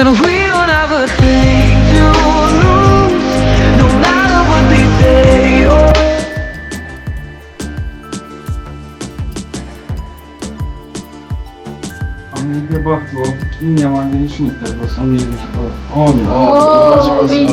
And we don't have a thing to lose, no matter what they say. Oh. Amin bagtly bol. Iň ýaman gelişinikler bolsun. Amin. Amin. Amin.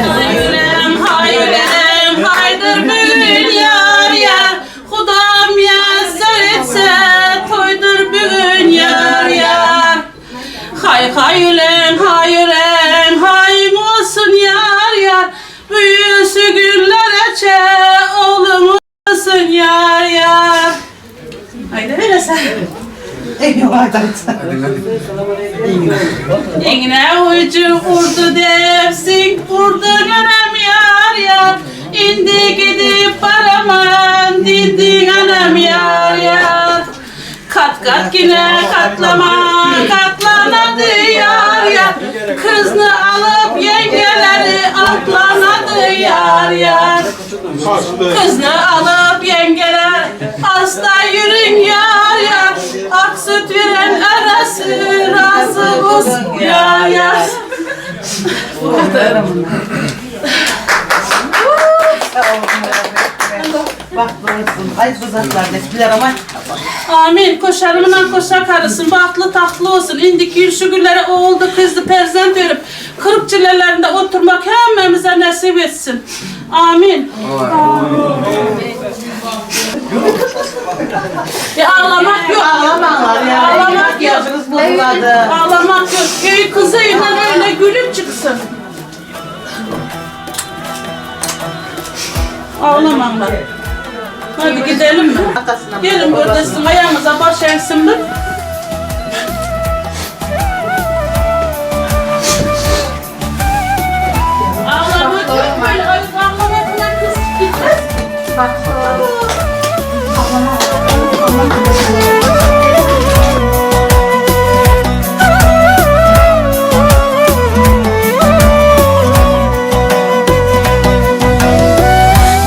Hayürem, hayürem, haydır bugün yar yar. Hudam yazar etse, toydur bugün yar yar. Hay hayürem, hayürem, hayım olsun yar yar. Büyüsü güller açe, oğlum olsun yar yar. Haydi öyle sen. İğne ucu vurdu dersin, vurdu anam yar yar. İndi gidip baraman, dindin anam yar yar. Kat kat yine katlama, katlanadı yar yar. Kızını alıp yengeleri atlanadı yar yar. Kızını alıp yengeler hasta yürün yar yar. Ak süt veren arası razı olsun yar yar. Bu kadar. Amin. Koşarımla koşa karısın. Bahtlı tahtlı olsun. İndiki yıl şu günlere oğuldu kızdı perzent verip kırık çilelerinde oturmak hemmemize nasip etsin. Amin. Ya ağlamak yok. Ağlamak yok. Ağlamak yok. Köy kızıyla öyle gülüp çıksın. Ağlamam ben. Hadi gidelim mi? Gelin burada sizin ayağınıza baş eğsin bir. Ağlamak yok böyle. Ağlamakla kız gitmez.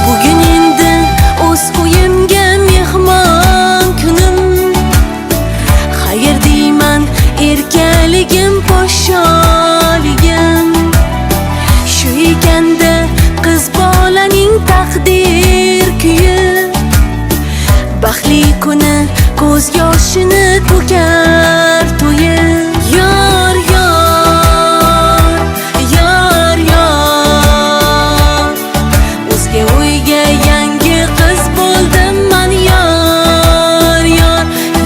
Bugun endi o'z uyimga mehmon kunim. Baxtli kuni ko'z yoshini to'kar to'yi. Yor yor yor yor O'zga uyga yangi qiz bo'ldim man yor yor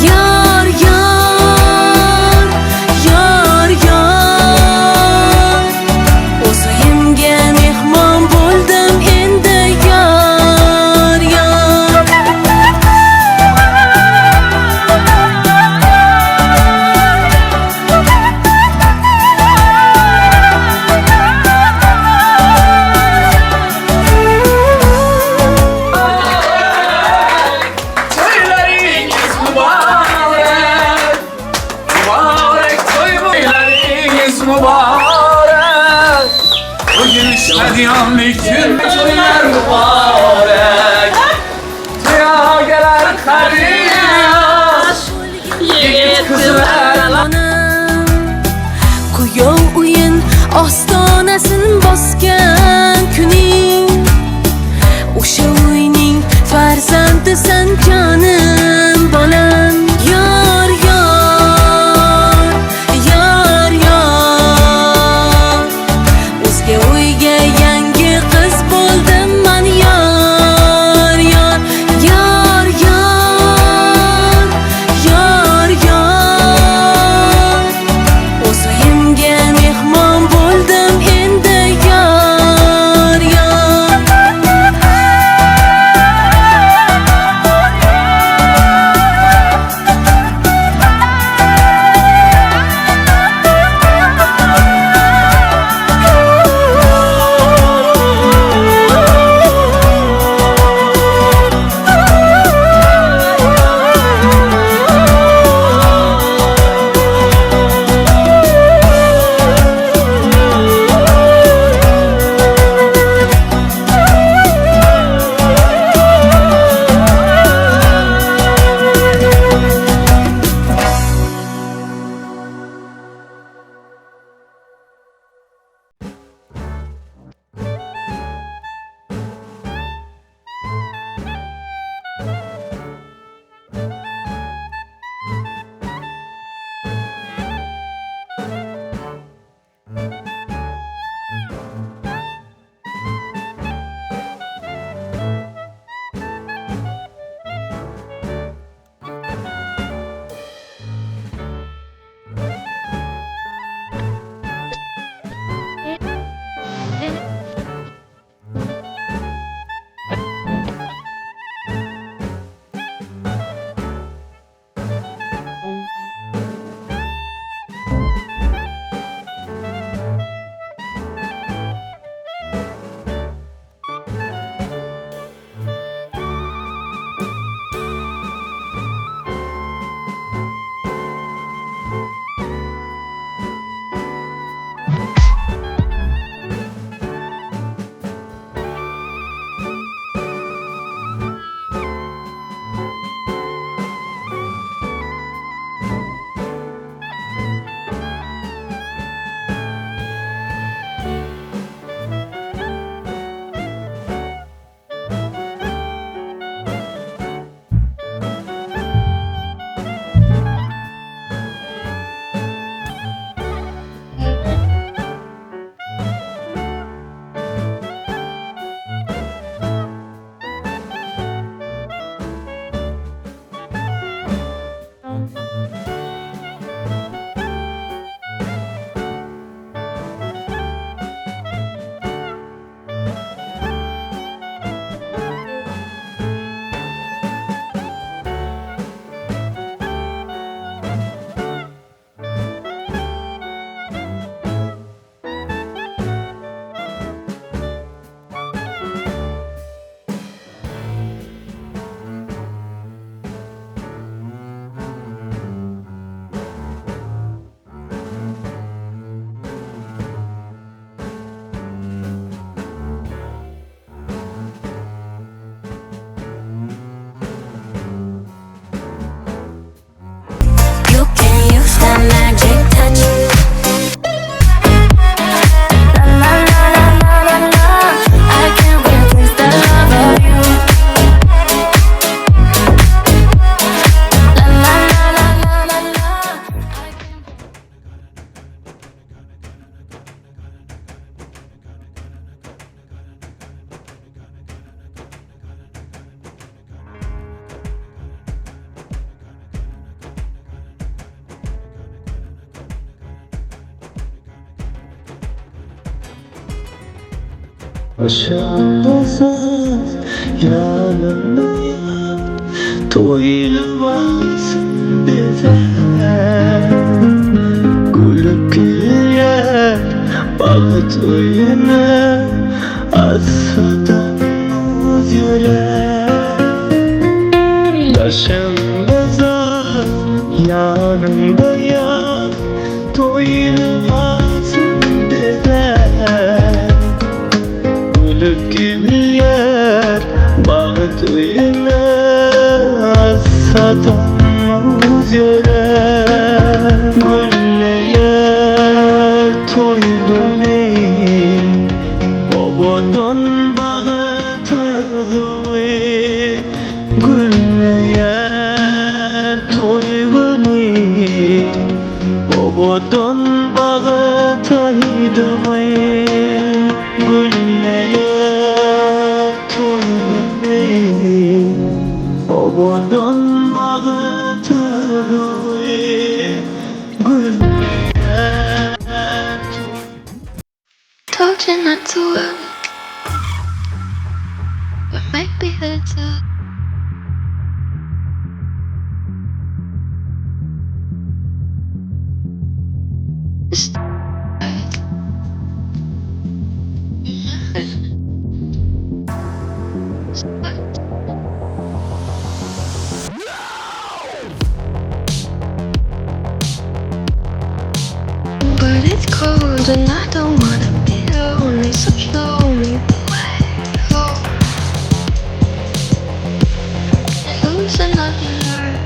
yor yor yor yor O'z uyimga mehmon bo'ldim endi yor yor. Toylarınız mübarek. Mübarek toylarınız mübarek. Bugün işte bir gün toylar mübarek. Toya geler karıyaş. Yigit Onam Kuyov uyin ostonasin bosgan kuning O'sha uyning farzandisan jonim bolam. Yor yor yor yor O'zga uyga yangi qiz bo'ldim man yor yor yor yor yor yor O'z uyimga mehmon bo'ldim endi yor yor. Başarmazsız ýanynda ýat Toýulmaz bize Gülüp gelýär bagt öýüne Assadan uz ýürek Daşyňda ýanyňda ýat Toýulmaz bize Gülüp gelýär bagt öýüne Assadan uz ýürek Gülleýär toý güni Owadan bagt arzuwy Gülleýär toý güni Owadan bagt aýdymy Gülleýär toý güni Owadan bagt arzuwy Gülleýär toý Told you not to worry. But maybe it's a Just But it's cold and I don't wanna be lonely, so show me the way home. And lose another nerve.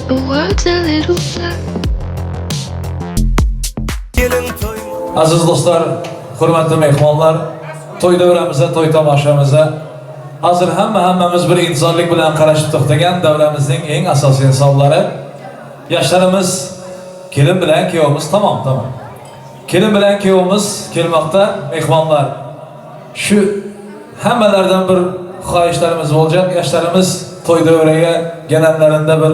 The world's a little blur. Aziz do'stlar, hurmatli mehmonlar, to'y davramizda, to'y tomoshamizda hozir hamma hammamiz bir intizorlik bilan qarashib to'xtagan davramizning eng asosiy insonlari yoshlarimiz, kelin bilan kuyovimiz tamom, tamom. Kelin bilan kuyovimiz kelmoqda, mehmonlar. Shu hammalaridan bir xohishlarimiz bo'lajak. Yoshlarimiz to'y davraga gelenlerinde bir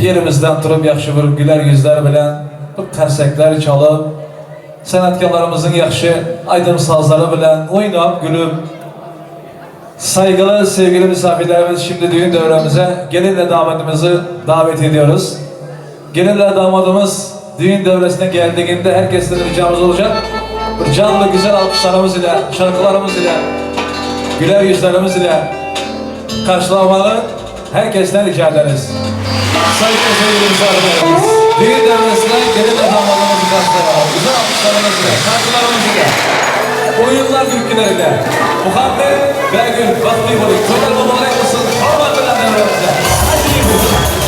yerimizdan turib yaxshi bir güler yüzler bilan bir qarsaklar chalib san'atkorlarimizning yaxshi aydim sozlari bilan o'ynab gülüp saygılı sevgili misafirlerimiz şimdi düğün devremize gelinle damadımızı davet ediyoruz. Gelinle damadımız düğün devresine geldiğinde herkesten ricamız olacak. Bir canlı güzel alkışlarımız ile, şarkılarımız ile, güler yüzlerimiz ile karşılamalı herkesten rica ederiz. Saygılı sevgili misafirlerimiz, düğün devresine gelinle damadımızı karşılayalım. Güzel alkışlarımız ile, şarkılarımız ile, oyunlar türküleriyle, Muhammed ve Gül Bahtı Toylar mübarek olsun. Hürmet bilen devremize. Hadi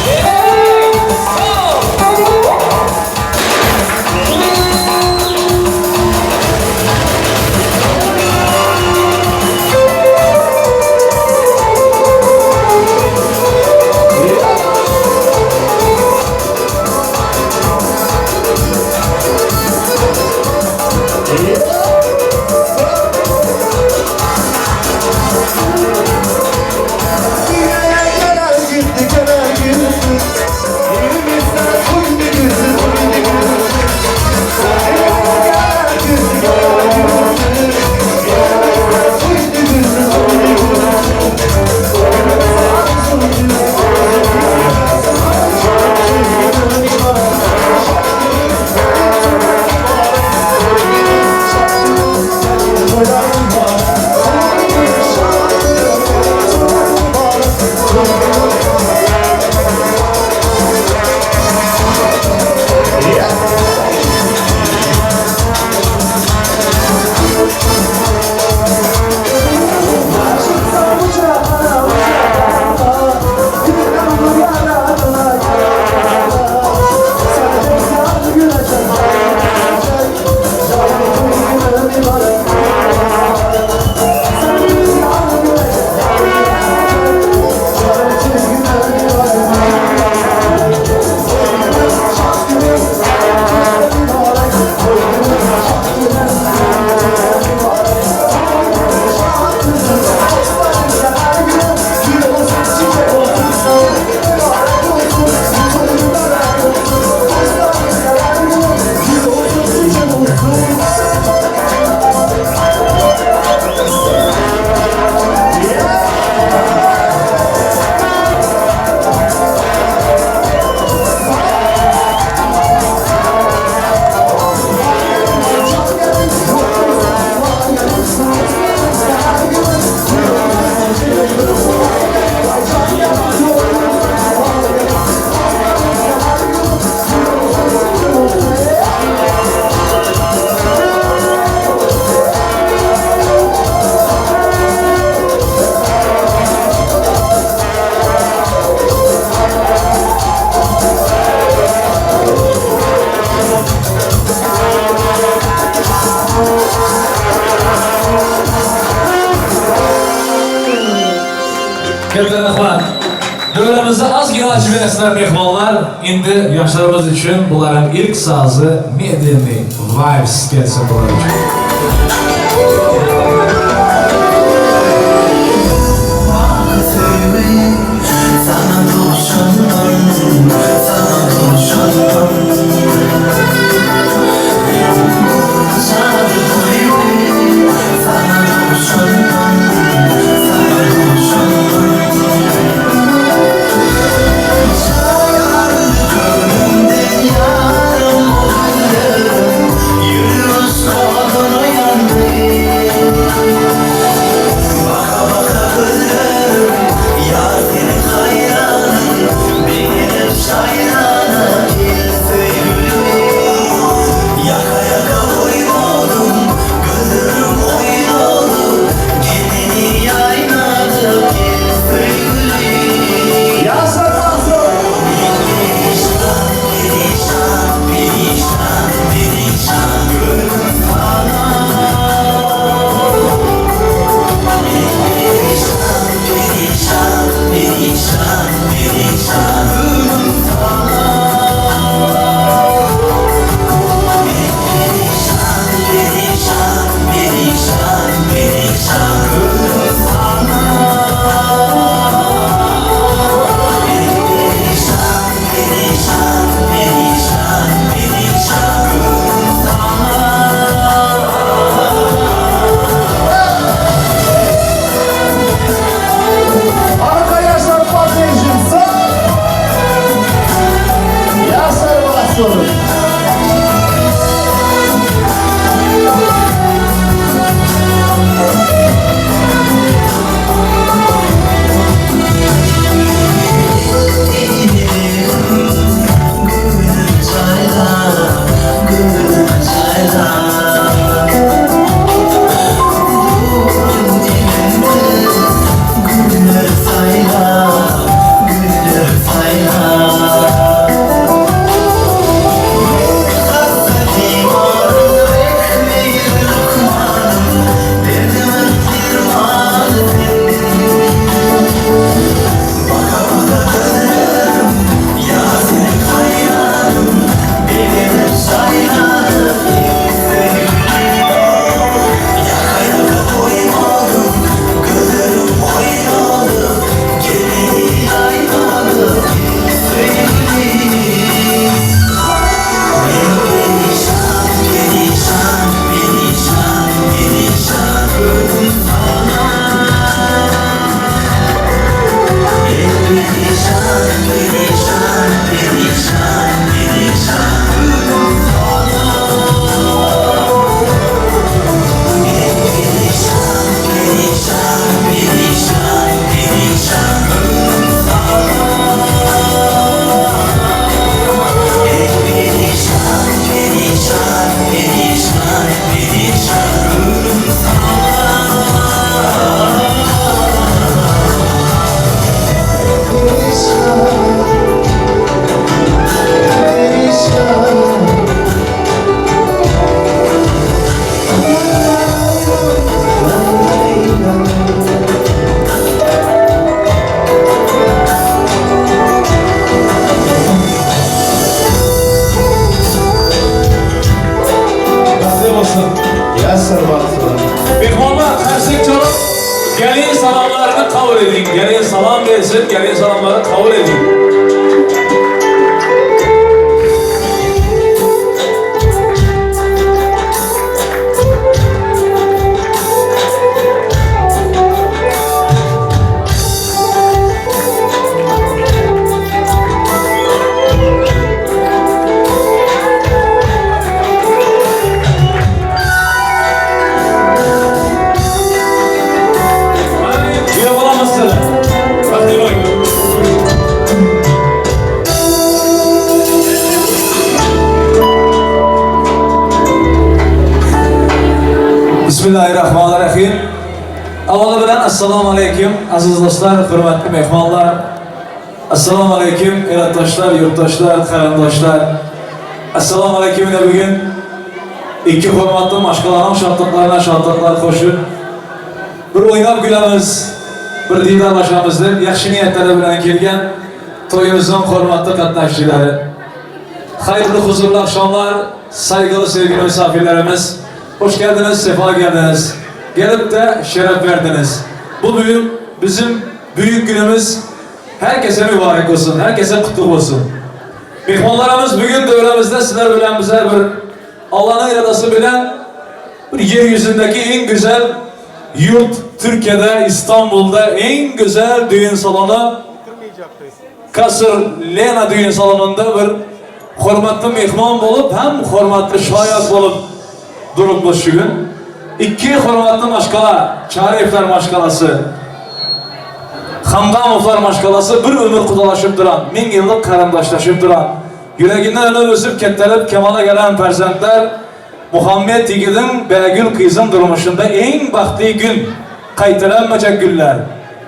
Hey, sağ ol. Katta rahmat. Döwremizi azgina açyp beresiler myhmanlar. Indi ýaşlarymyz üçin bularyň ilk sazy Medeni Vibes gelsin bular üçin. Myhmanlar, tersek çalyp, gelin salamlaryny kabul ediň. Gelin salam bersin, gelin salamlary kabul ediň. Bismillahirrahmanirrahim. Avvaly bilen Assalamu aleýkum, aziz dostlar, hürmetli mehmanlar. Assalamu aleýkum, elatdaşlar, ýurtdaşlar, garyndaşlar. Assalamu aleýkum ine bu gün iki hormatly maşgalanyň şatlyklaryna şatlyklar goşup, bir oýnap gülemiz. bir didarlaşamyz dep ýagşy niýetleri bilen gelgen toýumyzyň hormatly gatnaşyjylary. Haýyrly huzurly agşamlar saýgyly sevgili misafirlerimiz. Hoş geldiniz, sefa geldiniz. Gelip de şeref verdiniz. Bu büyük bizim büyük günümüz herkese mübarek olsun, herkese kutlu olsun. Mehmanlarımız bugün dövremizde sizler bilen bize bir Allah'ın iradası bilen bir yeryüzündeki en güzel yurt Türkiye'de İstanbul'da en güzel düğün salonu Kasır Lena düğün salonunda bir hormatly mehman bolup hem hormatly şaýat bolup durup şu gün. İki hormatly maşgala, Çaryýewler maşgalasy, Hamdamowlar maşgalasy bir ömür kudalaşyp duran, 1000 ýyllyk garyndaşlaşyp duran, ýüreginden önüp ösüp ketdelip kemala gelen perzentler Muhammet ýigidiň Bägül gyzyň durmuşynda iň bagtly gün, gaýtalanmajak günler,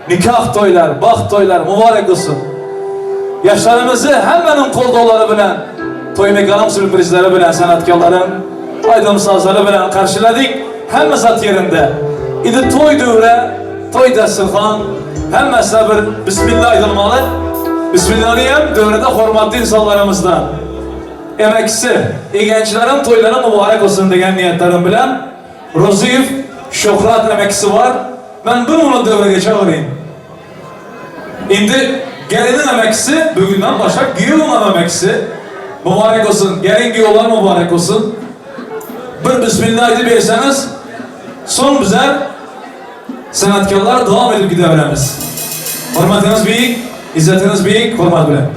nikah toýlar, bagt toýlar mubarek bolsun. Ýaşlarymyzy hemmeniň goldawlary bilen, toý mekanyň sýurprizleri bilen, sanatkarlaryň aýdym-sazlary bilen garşyladyk. Hemme zat ýerinde. Indi toý döwre, toý dasturhan, hemmesine bir bismilla aýdylmaly. Bismillany hem döwrede hormatly ynsanlarymyzdan. Emekçisi, Egençileriň toýlary mübarek olsun diýen niýetlerim bilen Rozyýew Şöhrat emekçisi bar. Men bir muny döwrege çagyryn. Indi geliniň emekçisi bugünden başlap giýewiň hem emekçisi. Mübarek olsun. Gelin giýewler mübarek olsun. Bir bismillah aýdyp berseňiz, soň bizler sanatkarlar dowam edip gidebilemiz. Hormatyňyz beýik, izzetiňiz beýik, hormat bilen.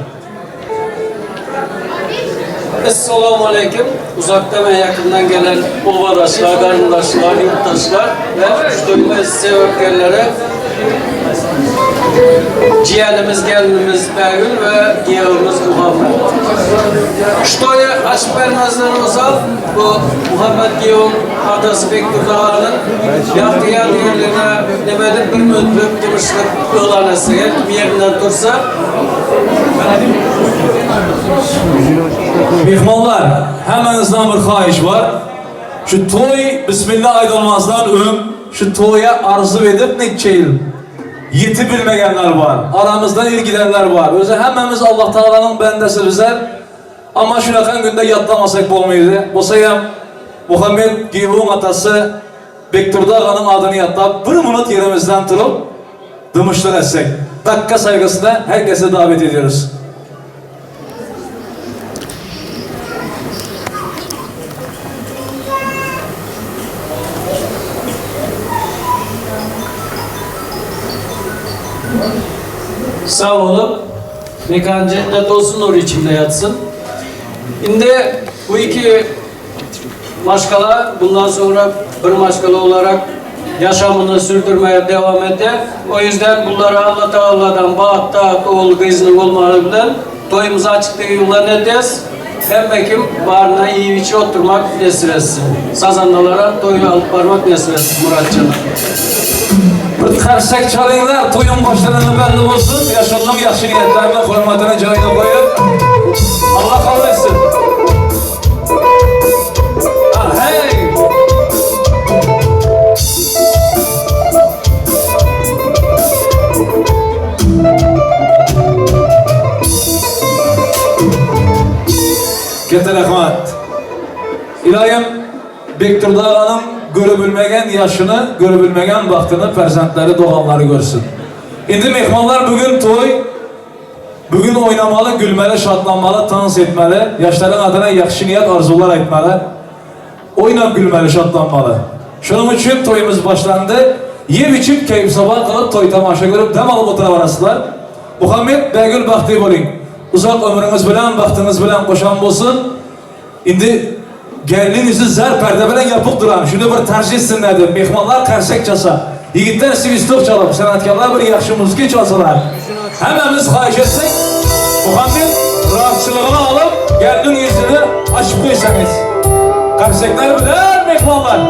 Esselamu Aleyküm. Uzaktan ve yakından gelen obadaşlar, karındaşlar, yurttaşlar ve şu sebepkerlere Ciğerimiz, gelinimiz Begül ve giyeğimiz Muhammed. Şu açıp vermezler olsa bu Muhammed Giyev'in adası Bektur Dağı'nın yaptığı yerlerine demedim bir müddet duruşluk ilan etse, bir yerinden dursa Mehmonlar, hemmenizden bir xahiş var. Şu toy Bismillah aýdylmazdan öň şu toýa arzuw edip neçe ýyl ýetip bilmegenler bar. Aramyzdan ir gidenler bar. Özi hemmemiz Allah Taalanyň bendesi bizler. Amma şunakan günde ýatlamasak bolmaýdy. Bolsa hem Muhammed Giwuň atasy Bekdurdy aganyň adyny ýatlap bir minut ýerimizden turup dymyşlyk etsek. Dakika saýgysyna herkesi davet ediyoruz. Sağ olup mekan cennet olsun nur içinde yatsın. Şimdi bu iki maşgala bundan sonra bir maşgala olarak yaşamını sürdürmeye devam eder. O yüzden bunlara Allah Teala'dan baht taat oğul kızının olmaları bilen toyumuzu açıklığı yollar edeceğiz. Hem bekim barına iyi içi oturmak nesip etsin. Sazandalara toyunu alıp varmak nesip etsin Muratcan'a. Bir qarsak çalinglar, to'yim boshlanani belli bo'lsin. Yashollam yaxshi niyatlarni, hurmatini joyiga qo'yib, Alloh qabul etsin. Ah, hey! Katta rahmat. Iloyim Bekturdi aganyň görüp bilmegen ýaşyny, görüp bilmegen bagtyny perzentleri, doganlary görsün. Indi mehmanlar bugün toý, bugün oýnamaly, gülmeli, şatlanmaly, tans etmeli, ýaşlaryň adyna ýagşy niýet, arzuwlar aýtmaly, oýnap gülmeli, şatlanmaly. Şonuň üçin toýumyz başlandy. Ýep-içip, keýp-sapa kylyp, toý-tamaşa görüp, dem alyp otyrabaraslar. Muhammet, Bägül bagtly bolyň. Uzak ömrüňiz bilen, bagtyňyz bilen goşan bolsun. Indi gelniň ýüzi zer perde bilen ýapyk duran, şuny bir tarjytsinler diýip, myhmanlar karsek çalsa, ýigitler swistok çalyp, sanatkarlar bir ýagşy muzki çalsalar, hemmämiz haýyş etsek, Muhammet rahatçylygyny alyp, gelniň ýüzüni açyp goýsaňyz. Karsekler bilen myhmanlar.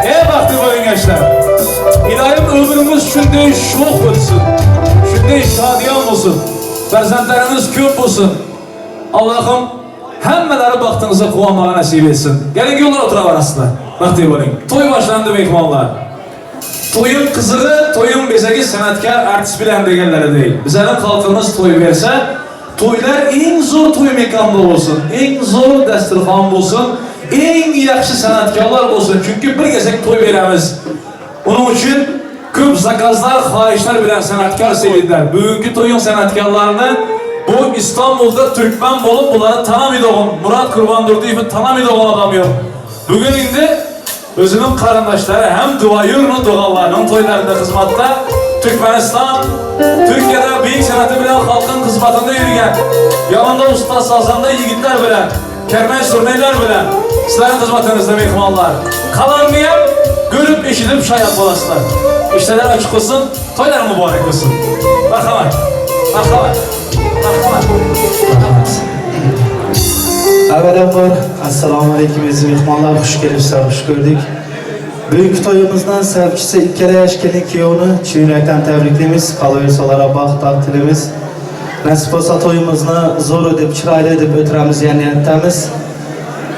Ey bagtly boýun ýaşlar! Ilayim ömrüňiz şunday şoh ötsün. Şunday. Perzentleriňiz köp bolsun. Allahym hemmeleri bagtyňyza guwanmaga nesip etsin. Geliň ýollar oturabarasyzlar. Bagtyýar boluň. Toý başlandy myhmanlar. Toýuň gyzygy, toýuň bezegi senatkär artist bilen degenleri deý. Bizeniň halkymyz toý berse, toýlar iň zor toý mekanda bolsun, iň zor dasturhan bolsun, iň ýagşy senatkarlar bolsun, çünki bir gezek toý beremiz. Onuň üçin köp zakazlar, haýyşlar bilen senatkar seýidler. Bugünki toýuň senatkarlaryny bu Istanbulda türkmen bolup bulary tanamydogan, Murat Kurbandurdyýewi tanamydogan adam ýok. Bugün indi Özüniň garyndaşlary hem dwaýurny doganlarynyň toýlarynda hyzmatda Türkmenistan, Türkiýede beýik senaty bilen halkyň hyzmatynda ýürgen, ýanynda ussat sazanda ýigitler bilen, kernaý-surnaýlar bilen sizleriň hyzmatyňyzda myhmanlar. Kalanynam görüp eşidip şaýat bolarsyzlar. Işleri açyk bolsun, toýlar mübarek bolsun. Marhamat! Marhamat! Marhamat! Rahmat. Avvalambor, assalomu alaykum aziz mehmonlar, xush kelibsizlar, xush ko'rdik. Bugungi to'yimizdan sababchisi ikkala yosh kelin kuyovni chin yurakdan tabriklaymiz. Qolaversa ularga baxt, taxt tilaymiz. Nasib bo'lsa to'yimizni zo'r deb, chiroyli deb o'tiramiz degan niyatdamiz.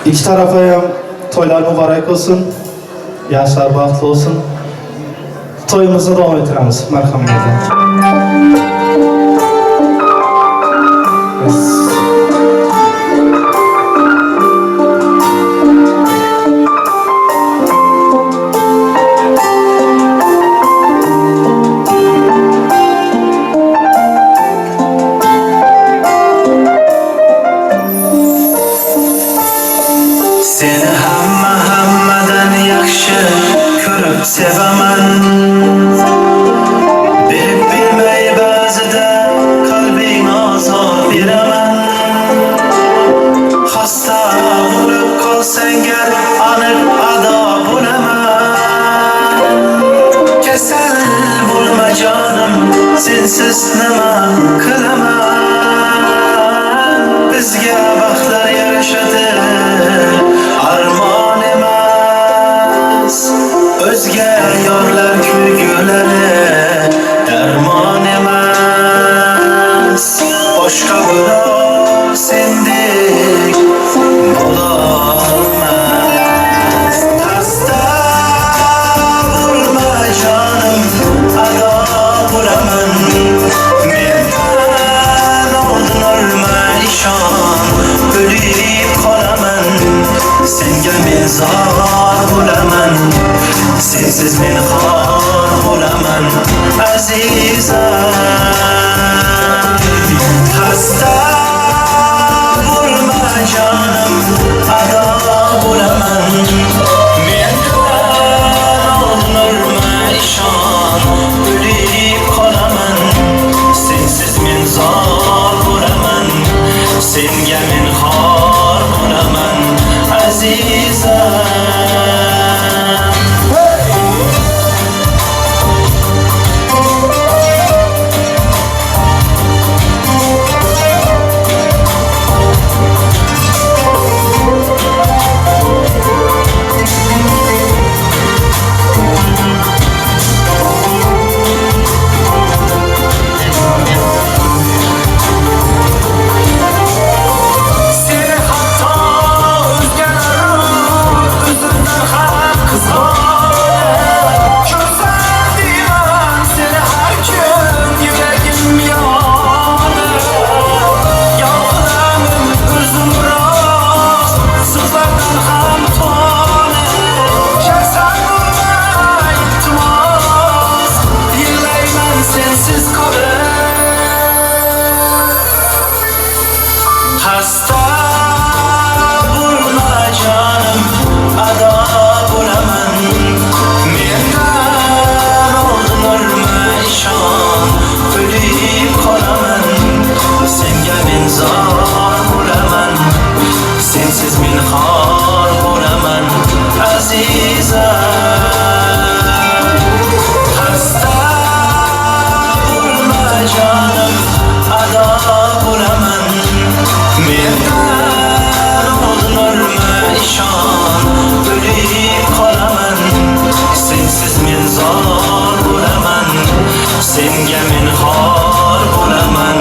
Ikki tarafa ham to'ylar muborak bo'lsin. Yoshlar baxtli bo'lsin. To'yimizni davom ettiramiz. Marhamat. Seni hamma hammadan yaxshi ko'rib sevaman. Bilib bilmay ba'zida qalbing ozor beraman. Xasta bo'lib qolsang gar aniq ado bo'laman. Kasal bo'lma jonim, sensiz nima qilaman? Bizga baxtlar yarashadi, armon emas. O'zga yorlar kulgulari darmon emas. Boshqa birov sendek bo'lolmas. Xasta bo'lma jonim, ado bo'laman. Mendan oldin o'lma ishon, o'lib qolaman. Senga men zor bo'laman, sensiz men xor bo'laman, azizam. Xasta bo'lma jonim, ado bo'laman. Mendan oldin o'lma ishon, o'lib qolaman. Sensiz men zor bo'laman, senga men xor bo'laman, azizam. Seni hatto o'zgalar o'zimdan ham qizg'onib Ko'rsam deyman seni har kun yuragim yonib Yov qilaman o'zim biroq so'zlardan ham tonib Kasal bo'lma iltimos yig'layman sensiz qolib Xasta bo'lma jonim, ado bo'laman. Mendan oldin o'lma ishon, o'lib qolaman. Senga men zor bo'laman, sensiz men xor bo'laman, azizam. Xasta bo'lma jonim, ado bo'laman. Mendan oldin o'lma ishon, o'lib qolaman. Sensiz men zor bo'laman, senga men xor bo'laman.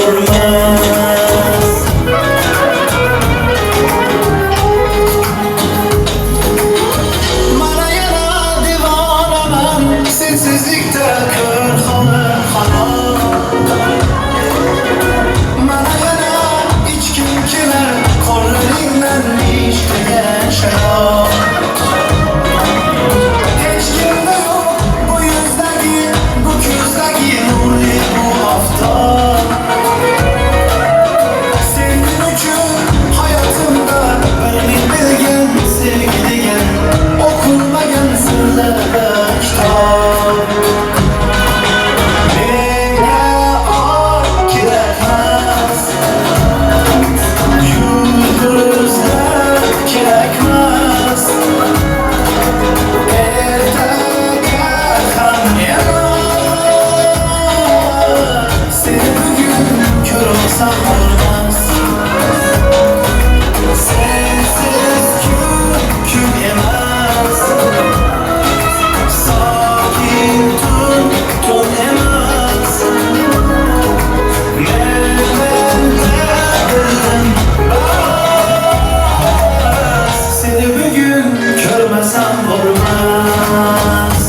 bo'lmas. Mana yana divonaman, sensizlikda kör xona. Mana yana ichkim kelar, qo'llaringdan ichgan sharob. Hech kimda yo'q bu yuzdagi, bu ko'zdagi nurli bu oftob. Senin uchun hayotimda bir men bilgan sevgi degan o'qilmagan sirlar bir kitob. Menga oy kerakmas, yulduzlar kerakmas. Ertaga ham emas, seni bugun ko'rolsam bo'lmas. Sensiz kun kun emas, sokin tun tun emas. Men menda bildim bas, seni bugun ko'rmasam bo'lmas.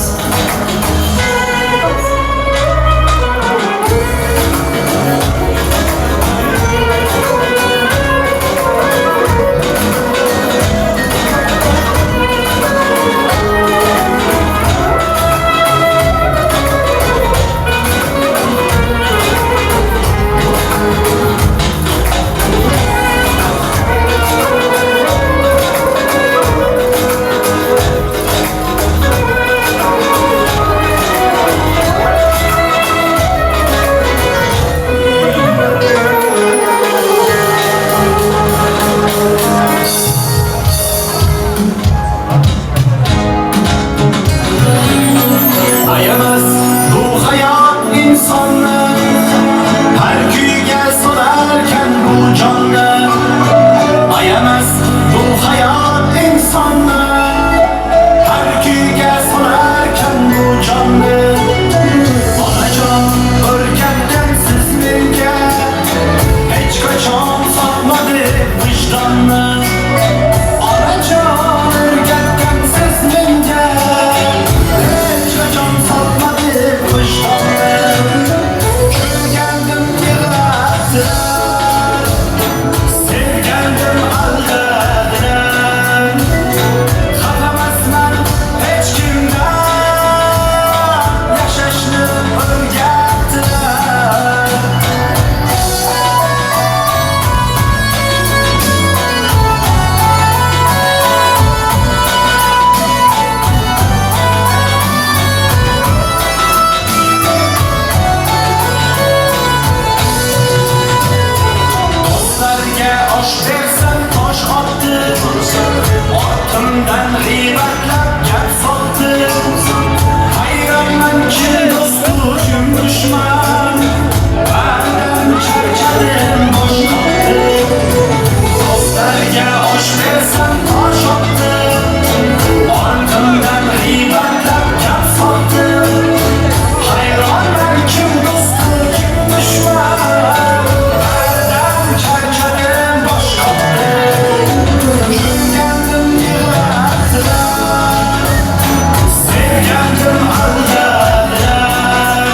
Ayamaz bu hayat insanı, her kuyuga solarken bu canlı. Ayamaz bu hayat insanı, her kuyuga solarken bu canlı. Onajon o'rgatgan siz menga, hech qachon sotmadi vijdonni. Onajon o'rgatgan siz menga, hech qachon sotmadi vijdonni. Kulgandim, yig'latdilar, sevgandim, aldadilar. Xafa emasman hech kimdan, yashashni o'rgatdilar. Do'stlarga osh bersam tosh otdi, ortimdan g'iybatlab gap sotdi. Hayronman, kim do'stu, kim dushman, baridan charchadim, bosh qotdi. Do'stlarga osh bersam tosh otdi, ortimdan g'iybatlab gap sotdi. Hayronman, kim do'stu, kim dushman, baridan charchadim, bosh qotdi. Kulgandim, yig'latdilar, sevgandim, aldadilar.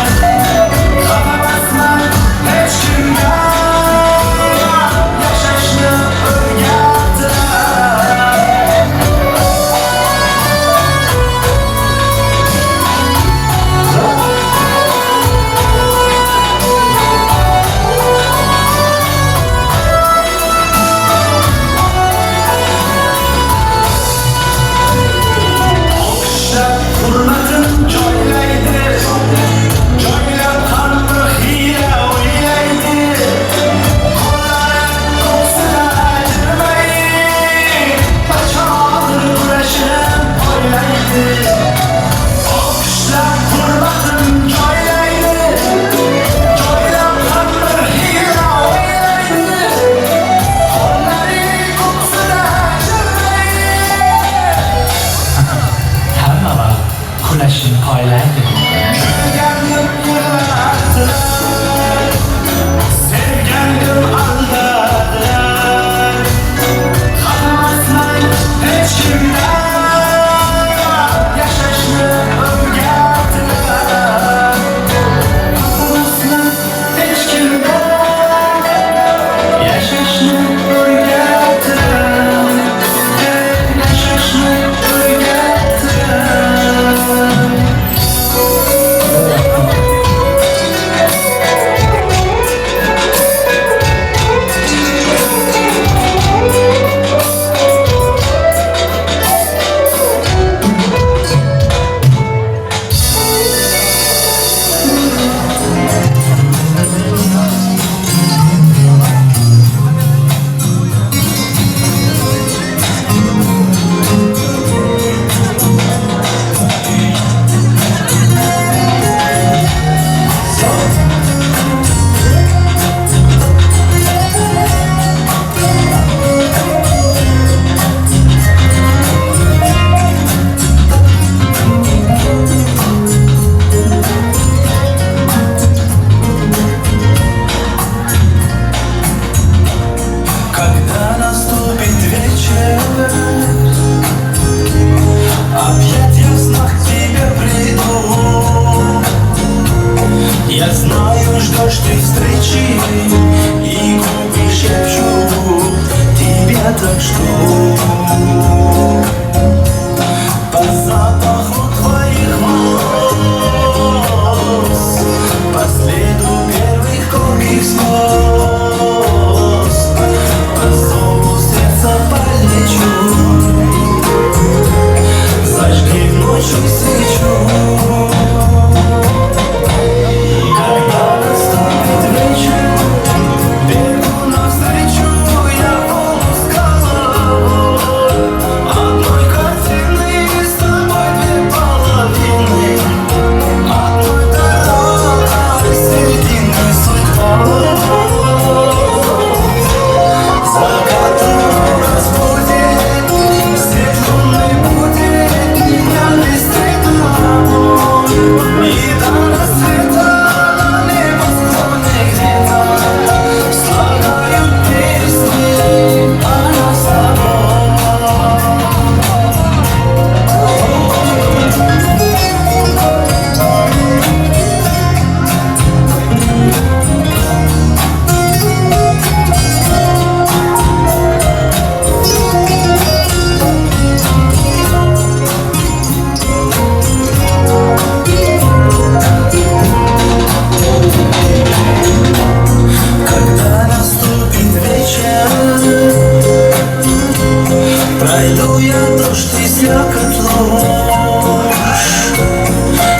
Пройду я дождь и слякоть ложь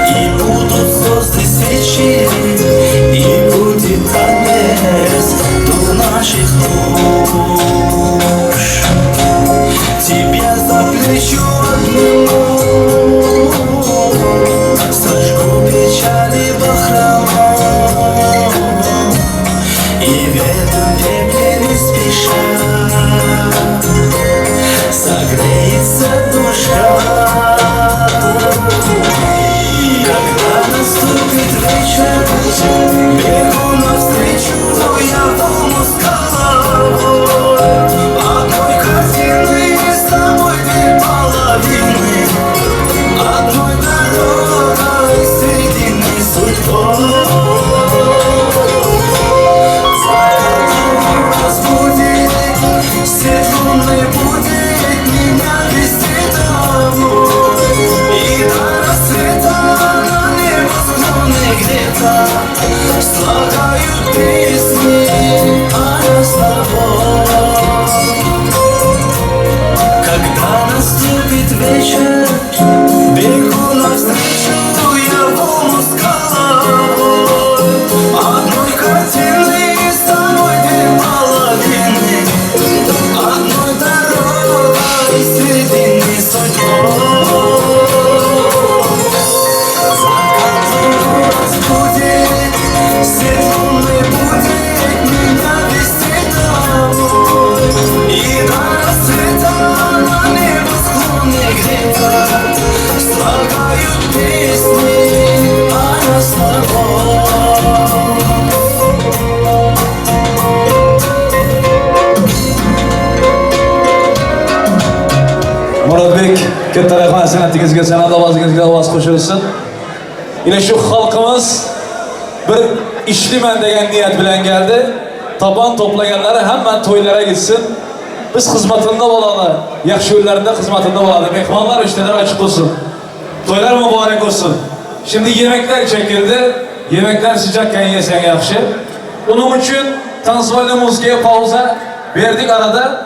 И будут звезды свечи И будет танец дух наших душ Тебя за плечо обниму Сожгу печали бахрому И в этом пепле не спеша Согреется душа Когда наступит вечер Бегу навстречу я волну с головой Одной картины с тобой две половины Одной дорогой соединены судьбой Закат разбудит, свет лунный будет меня вести домой И до рассвета на небосклоне где-то Слагают песни о нас с тобой Когда наступит вечер, бегу навстречу я волну с головой Одной картины с тобой две половины Одной дорогой соединены судьбой Закат разбудит, свет лунный будет меня вести домой И до рассвета на небосклоне где-то Слагают песни о нас с тобой. Murodbek katta rahmat san'atingizga, san'at ovozingizga ovoz qo'shilsin. Ine shu xalqimiz bir ishliman degan niyat bilan geldi. Taban toplaganlari hamma to'ylara gitsin. Biz xizmatında bo'ladi, yaxshi yo'llarında xizmatında bo'ladi. Mehmonlar ishlar açık olsun. Toylar mübarek olsun. Şimdi yemekler çekildi. Yemekler sıcakken yesen yaxshi. Onun için танцевальный muzikaya pauza verdik arada.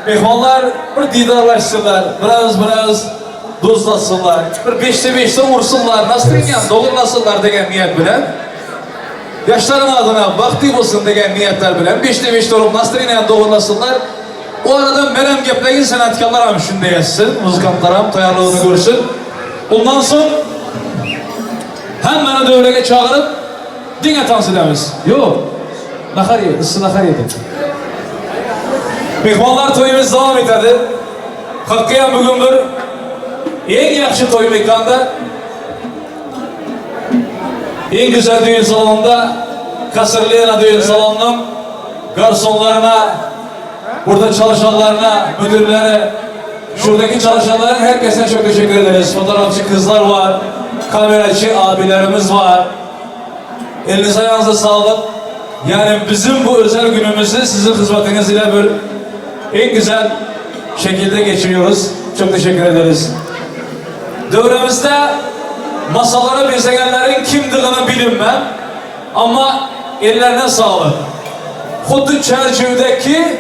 Mehmonlar bir didarlaşsınlar, biraz biraz dostlaşsınlar, bir beşte beşte vursunlar, настроение doğrulasınlar degan niyat bilan Yaşların adına baxtli bo'lsin degan niyatlar bilan beşte beşte olup настроение doğrulasınlar. O arada menem geplegin sanatkarlar ham shunday yazsin, muzikantlar ham tayyorligini ko'rsin. Ondan so'ng hammani davraga chaqirib dinga tans etamiz. Yo'q. Nahar ye, issi nahar yedik. Mehmonlar to'yimiz davom etadi. Hakkıyan bugun bir eng yaxshi to'y mekonda eng güzel düğün salonunda Kasırlıyana düğün salonunun garsonlarına, burada çalışanlarına, müdürlere, şuradaki çalışanların herkese çok teşekkür ederiz. Fotoğrafçı kızlar var, kameracı abilerimiz var. Elinize ayağınıza sağlık. Yani bizim bu özel günümüzü sizin hizmetiniz ile bir en güzel şekilde geçiriyoruz. Çok teşekkür ederiz. Devremizde masalara bezegenlerin kimdiğini bilinmem. Ama ellerine sağlık. Xuddi Çerçev'deki